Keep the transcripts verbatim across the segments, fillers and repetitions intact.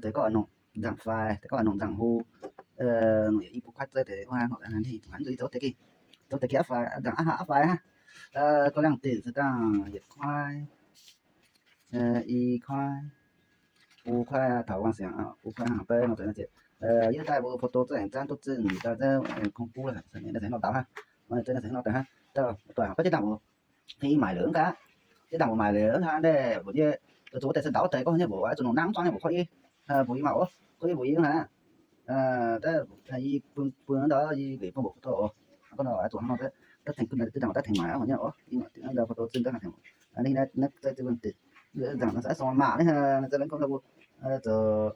Tæ ko a nŏng dang file, tæ ko a nŏng dang hu. Ơ, nŏng i pu khoai tæ tæ wa nŏng dang ni, hăn dui tæ ki. Tæ tæ ki a file, dang a ha a file ha. Ơ, ko lăng tæ sa dang yet khoai. Ơ, i khoai. Pu khoai thao wang siang, a, pu khoai hăng pơ nŏng tæ na tæ. Ơ, yua tai pu photo tæ en chan tu tsin, ta tæ, ơ, không pu la, sa ni na sa nŏng dao ha. Ma tæ na sa nŏng dao ha. Tæ, tæ, pơ tæ dang pu. Thì mãi lưỡng cả. Chứ đằng mãi lưỡng ha, đây, bộ như, tôi chú tại sao đảo tại có như bộ, tôi nông nắng cho nên bộ khỏi, à, bộ như màu, có như bộ như hả? À, đó, là y phương, phương đó, y bị phong bộ thôi. Có nó ở chỗ nó đó, đó thành cái này, cái đằng đó thành mãi, mà nhớ, ủa, nhưng mà tiếng đó có tôi xin đó thành. Anh đi, nó, nó, tôi, tôi, tôi, rằng nó sẽ so mạ đấy ha, nó sẽ đến không đâu, ờ, tôi,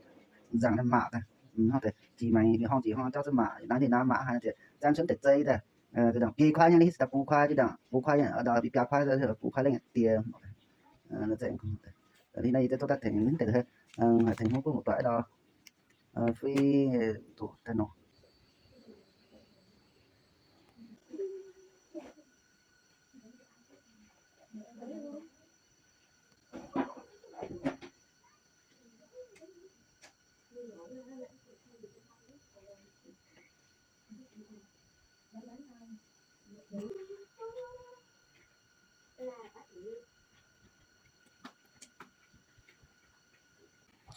rằng nó mạ ta. Ừ, họ thì, chỉ mày, thì họ chỉ họ cho tôi mạ, nói thì nó mạ ha, thì, chăm sớm tết Tây ta. Ơ, tæ dang pi khoai nhi, tæ pu khoai, tæ dang pu khoai, ơ, dang pi pia khoai, tæ pu khoai leng tiê. Ơ, nơ tæ, tæ, tæ, tæ, tæ, tæ, tæ, ơ, free, ơ, tæ, tæ, nŏng.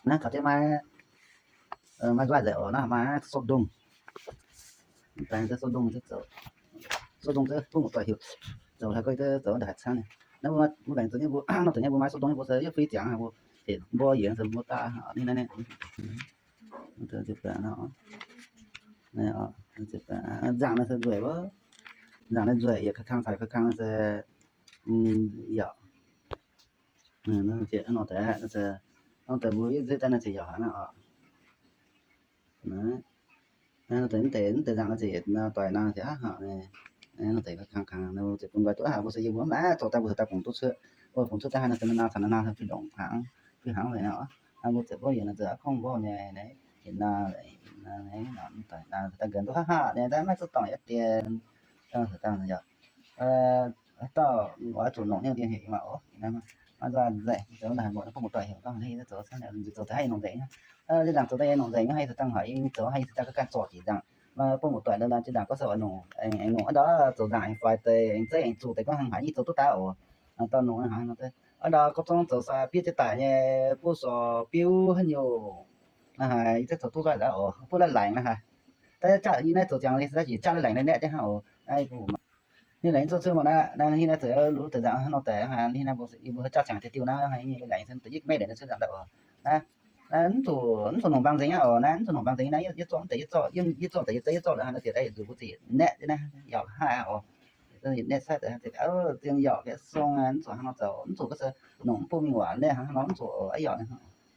Nơ, kha tæ mai, ơ, mai dua dơi, ơ, nơ, mai sŏk dung. Tæ tæ sŏk dung tæ sŏk. Sŏk dung tæ, pu một tuần hiểu. Sŏk la koi tæ, sŏk dang hăt san nơ. Nơ, pu mai, pu mai sŏk dung, pu sa, yua free tiang, pu. Thì, pu yua sa, pu ta, ni nơ nơ. Tæ, tæ, tæ, nơ. Nơ, ơ, tæ, tæ, ơ, dang nơ sa dui, pu. Dang nơ dui, yua kha khang sa, kha khang sa, ơ, yua. Nơ, nơ, tæ, nơ, tæ, nơ, tæ, nơ, tæ, bu, yua, tæ, nơ, tæ, yua, nơ, ơ. Nơ. Nơ, nơ, tæ, nơ, tæ, nơ, tæ, dang, nơ, tæ, nơ, tæ, ha, ha, nơ. Nơ, nơ, tæ, khang, khang, nơ, tæ, pun, ba, tu, ha, bu, sa, yua, bu, ma, tæ, ta, bu, sa, ta, pun, tu, sơ. Ơ, pun, tu, ta, ha, nơ, tæ, nơ, nơ, sa, nơ, nơ, sa, phi dong, hang, phi hang, le, nơ. Ha, bu, tæ, bu, yua, nơ, tæ, khong, bu, nơ, nơ, yua, nơ, nơ, nơ, nơ, tæ, ta, gen, tu, ha, ha, nơ, tæ, ma, tu, tong, yua, tæ, ta, sa, ta, nơ, yua. Ơ, Tao, wa, tŭ nong ni, ni, ni, ma, o, na, ma, ma, za, ze, tŭ na, mo, na, pŭ mo, tŭ, he, tŭ, ni, tŭ, sa, ni, tŭ, tŭ, hai nong ze, na. Ơ, ji dang tŭ, hai nong ze, na, hai, tŭ, tang, hai, tŭ, hai, tŭ, ka, ka, tŭ, ji dang. Ma, pŭ mo, tŭ, na, na, ji dang, ko, sa, nong, eng, eng, nong, a, da, tŭ, dang, hai, fai, tŭ, eng, ze, eng, tŭ, tŭ, ko, hang, hai, tŭ, tŭ, ta, o. Na, tŭ, nong, na, hai, nong, tŭ. A, da, ko, tong, tŭ, sa, piu, tŭ, ta, ni, pŭ, so, piu, ha, nyu. Na, hai, tŭ, tŭ, tŭ, la, da, o. Pŭ, la, lai, na, hai. Ta, cha, ni, na, tŭ, jang, ni, sa, ji, cha, la, lai, na, ne, de, ha, o. Ai, pŭ, ma. Ni la in so so mo na, na ni na tŭ lu tŭ dang no tŭ ha, ni na bo i bo cha chang tŭ tiu na, ha, ni la in so tŭ yik me de na so dang da o. Na, na ntu, ntu nong bang zeng a o, na ntu nong bang zeng na, yik so tŭ yik so, yik so tŭ yik so, yik so la ha na tŭ ai du bu tŭ ne na, yau ha o. Tŭ ne sa tŭ ha tŭ o, tŭ yau ke song a, ntu ha no tŭ, ntu ka sa nong pŭ mi wa ne ha no ntu o, ai yau ne ha.